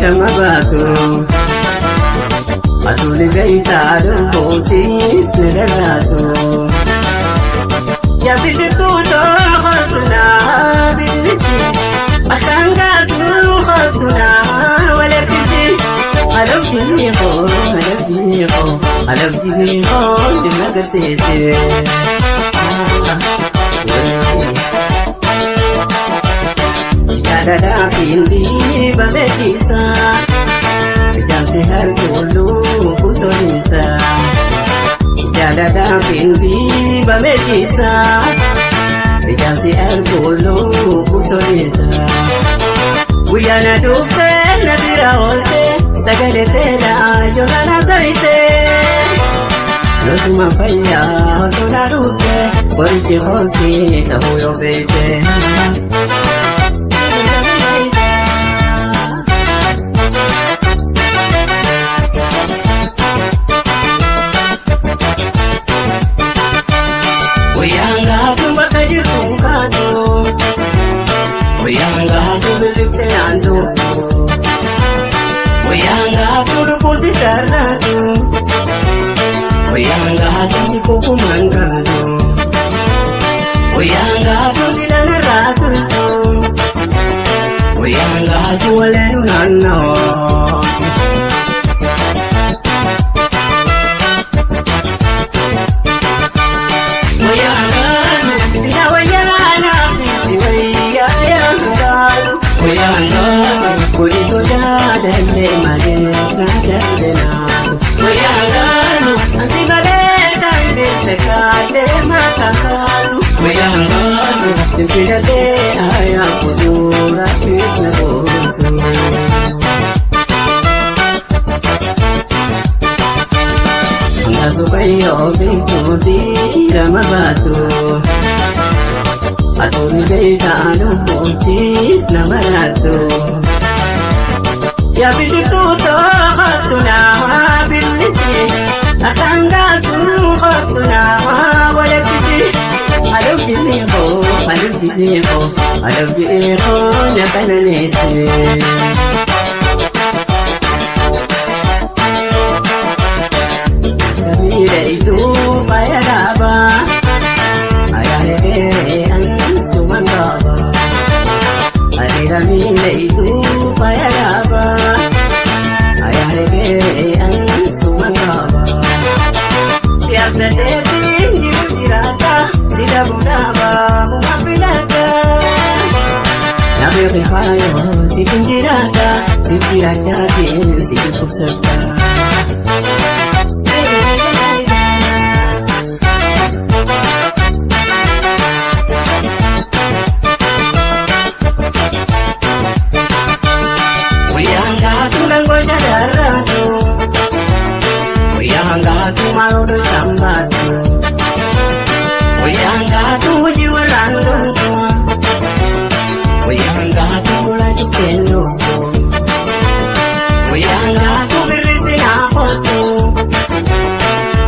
Dirama baatu. Atuuni beeytaa lubbuusiif ni dharraatu. Yaa biqiltuu tookotu naa billisi. Akkaan kaasuu kootu naa wal harkisi. Alabdii koo alabdii koo alabdii koo si agarsiise. Jaalalaa fi dhiibame ciisa. Ijaansi harkuuluu kutoliisa. Jaalalaa fi dhiibame ciisa. Ijaansi harkuuluu kutoliisa. Guyyaana dhuftee na bira oolte sagalee teelaa yoona zayitee. Losuma fayyaa osoo na dhufte qorichi hoosii ta'uu yoo beekte. Guyyaan gaatu bakka jirtu kaatu. Guyyaan gaatu bilifte naantu. Guyyaan gaatu lubbuusi darraatu. Guyyaan gaatu si kukumaan gaatu. Guyyaan gaatu silanarraa tultu. Guyyaan gaatu waleenu naannoo. Subayyoo beekuuti rama baatu. Atuuni beekaa lubbuusi nama laatu. Yaa biqiltuu too'atu naa billisi. Akkaan gaasuu kootu naa walakkisi. Alobdii koo alobdii koo alobdii koo na qananiisi. Miidha iddoo faaya dhaabaa. Ayaalee ansuman qaba. Areera miidha iddoo faaya dhaabaa. Ayaalee ansuman qaba. Siyaasa dheetiin jiru jiraata. Sida bunaaba muma filata. Nabeeqi faayoo siif jiraata. Siif jiraachaatiin siif kubsata. Guyyaan gaatu langoo shadarraatu. Guyyaan gaatu maaloo shambaatu. Guyyaan gaatu hojii warraan gontu. Guyyaan gaatu gola cuqqeellu. Guyyaan gaatu birrisi naa kootu.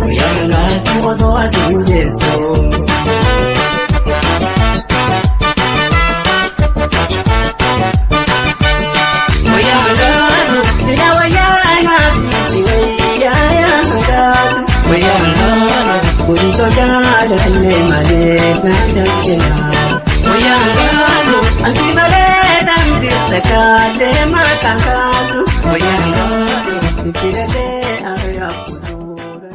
Guyyaan gaatu otoo aduun jeetu. Guyyaan gaatu dina wayyaa naafisi wayyaa gaatu. Guyyaan gaatu guddisoo jaalallee malee na danqina. Guyyaan gaatu ansi malee dambisa kaalee maqaan kaasu. Guyyaan gaatu filatee ariyaa fuuldura.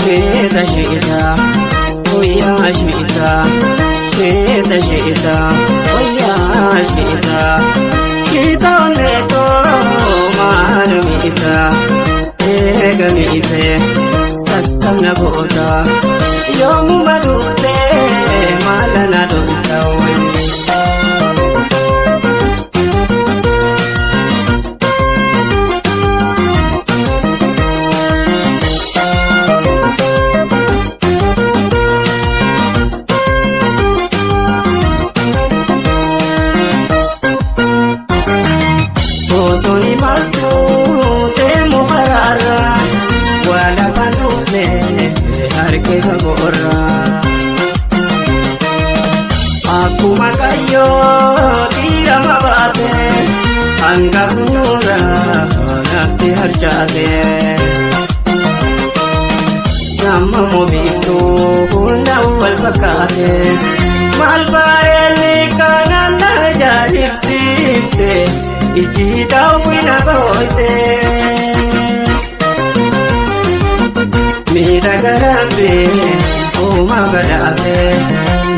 Sheeta sheeta wayyaa sheeta sheeta sheeta wayyaa sheeta sheeta onneetoo maal miita eega miite sassabna goota yoomuma duutee maala na dhufta wayii. harcaate. Amma mobiiftuu hundaan wal fakkaate. Maal bareedni kanaan na ajaa'ibsiifte ijji daawwina goote. Miidhaga Rabbi uumaa badhaase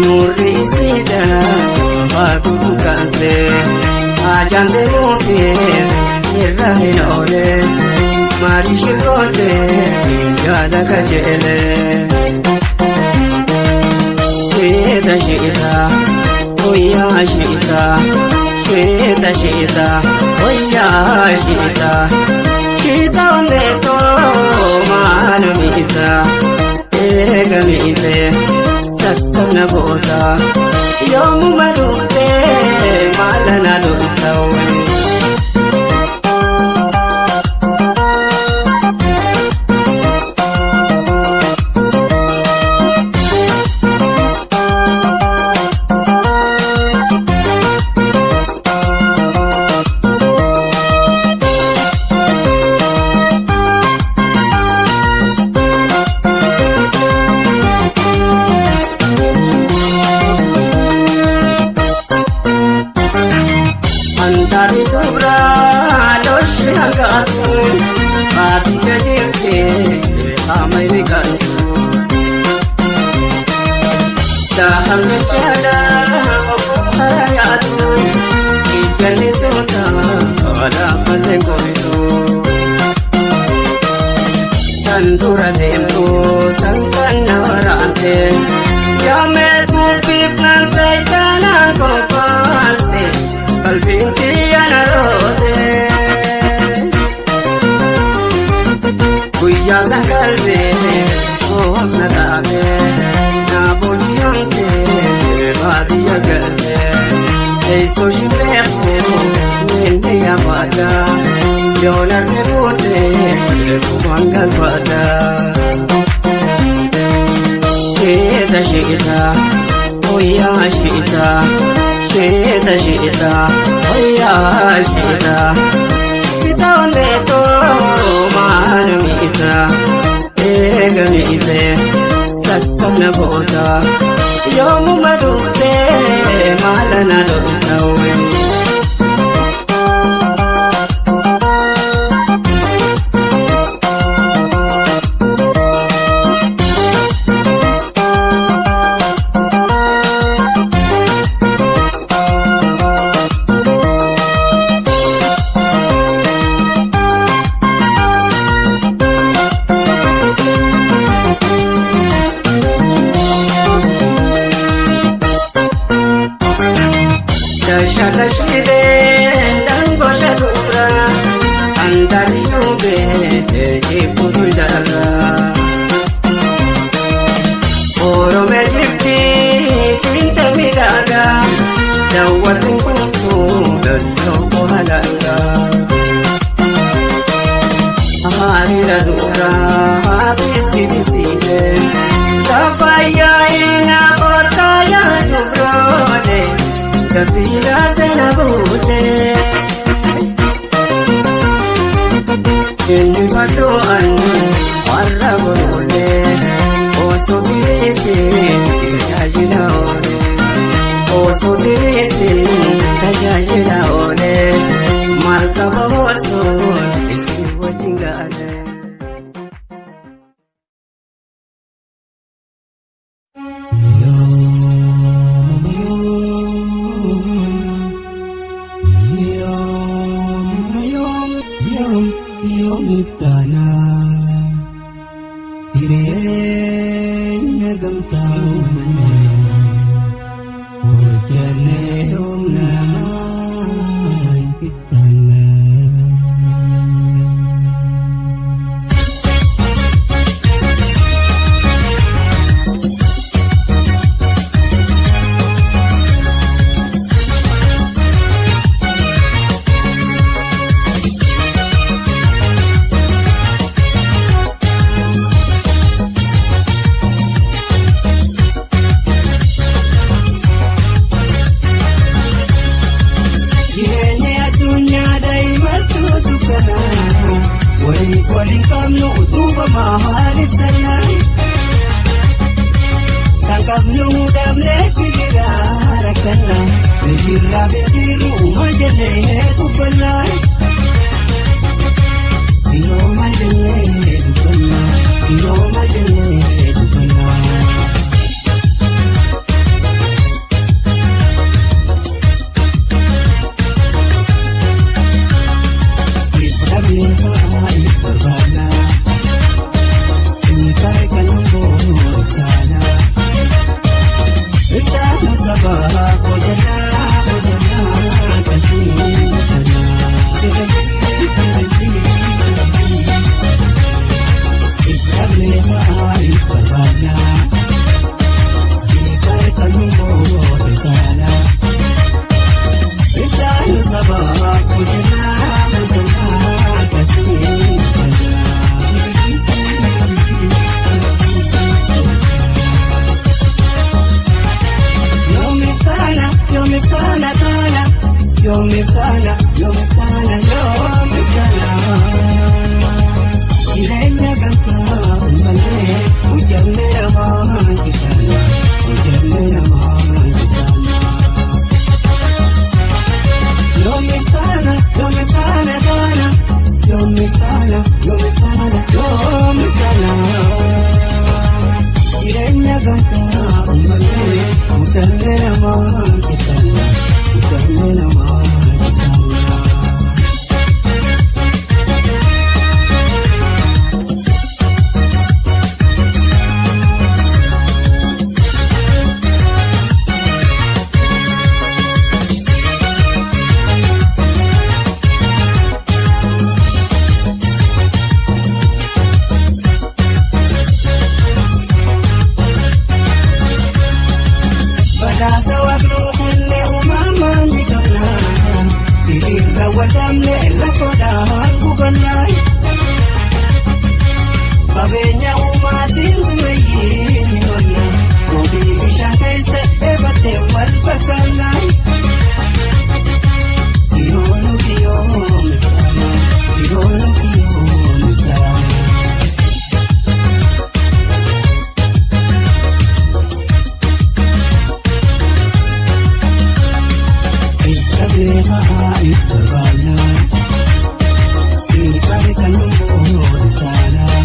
nurri isiidha baatu kaase haajaan deemuufi irra hin oole maali shirkoote yaada kajeele. Sheeta sheeta guyyaa sheeta sheeta sheeta guyyaa sheeta. Sheeta onneetoo maal miita eega miite sakkana goota yoomuma dhuftee maala na dhufta wayii. Antaani dubraa loshi hangaatu baatija jirti qaama inni galtu. Dahamni caalaa obbo harayaatu ijjanni suuta walaafate qobitu. Kan dura deemtu san kan na waraante yaamee dubbiif naan seetanaan kofalte qalbiin kiyya na roote. Guyyaa san qalbii humna taate na booji'amte baadiyyaa galte. Teessoo shimbeekte inni yaafadha yoon arge booddee kumaan galfadha. Sheeta sheeta guyyaa sheeta sheeta sheeta guyyaa sheeta. Kita onneetoo maal miita eega miite sakkana goota yoomuma dhuftee maala na dhufta wayii. Shashakashideen dangosha dubra andarri yubee jibbutu jala. Orome jirti finte midhaga daawwatiin kuntu dadhaboo halanga. Hariira dubra bisi bisiite lafa yaa'ina kottaa yaa dubroole. Kabila sena buute. Quba maal ibsannaa? Kan qabnu dhabneetti biraa rakkannaa. Mijirraa bijirru maal jennee dubbannaa? Yeroo maal jennee dubbannaa? Yeroo maal jennee dubbannaa? Dhabnee maaliif barbaannaa? Dhiibbaa kan boonu taanaa. Iftaanu sabaa hojjannaa hojjannaa kasii hojjannaa. Dhabnee maaliif barbaannaa? Dhiibbaa kan boonu taanaa. Iftaanu sabaa hojjannaa hojjannaa kasii hojjannaa. Yoomiftaana yoomiftaana taana yoomiftaana yoomiftaana yoomiftaana. Jireenya gamtaa uummanee hojjannee namaan kitaana hojjannee namaan kitaana. Yoomiftaana yoomiftaana taana yoomiftaana yoomiftaana yoomiftaana. Jireenya gamtaa uummanee hojjannee namaan kitaana hojjannee namaan kitaana. Badhaasa waaqnuu kenne uumamaan ni qabna. Hiriirra waldhabne rakkoodhaan gubannaa. Qabeenya uumaatiin dureeyyii ni honna. Roobii bishaan keessa dheebattee wal fakkaanna. Yeroo nuti yoomiftaana. Yeroo nuti yoomiftaana. Dhabnee maaliif barbaannaa? Dhiibbaa kan boonu taanaa.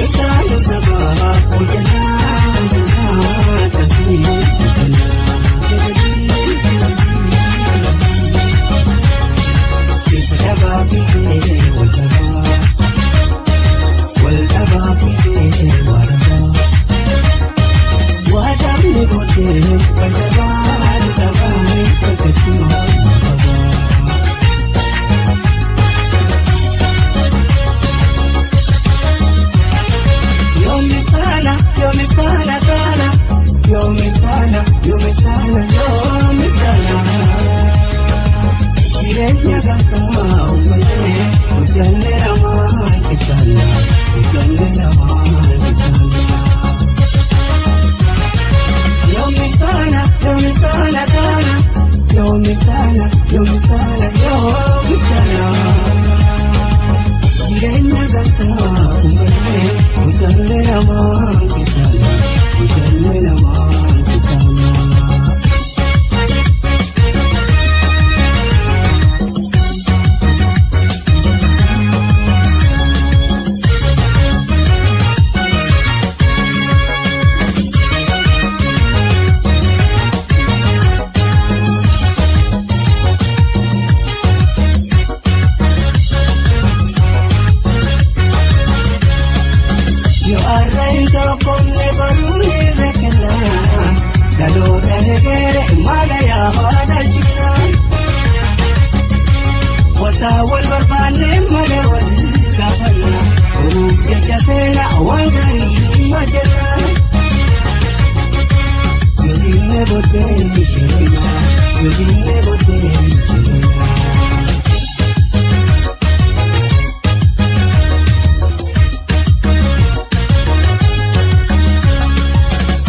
Iftaanu sabaa hojjannaa hojjannaa kasii hojjannaa. Ifa dhabaa fidee wal dhabaa. Wal dhabaa fidee waa dhabaa. Waadamni booddee wal dhabaa dhabaa bakka qabaa. Yoomiftaana yoomiftaana taana yoomiftaana yoomiftaana yoomiftaana. Jireenya gamtaa uummanee hojjannee namaan kitaana hojjannee namaan kitaana. Yoomiftaana yoomiftaana taana yoomiftaana yoomiftaana yoomiftaana. Jireenya gamtaa uummanee hojjannee namaan kitaana hojjannee namaan kitaana. Yoo har'a hin tokkomne baruu irra kenna. Dhaloota eegere maala yaa dhalchina. Wata wal barbaanne malee wal gaafanna. Oruuf jecha seenaa waan gaarii hojjenna. Yoo diinne booddee isheenna. Yoo diinne booddee isheenna.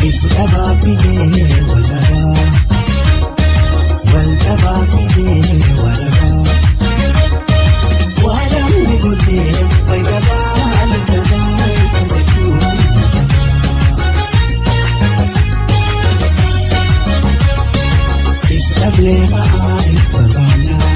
Ifu dhabaa fidee wal dhabaa. Wal dhabaa fidee wal dhabaa. Waadamni booddee wal dhabaa. Rafnee ka'aa barbaanna.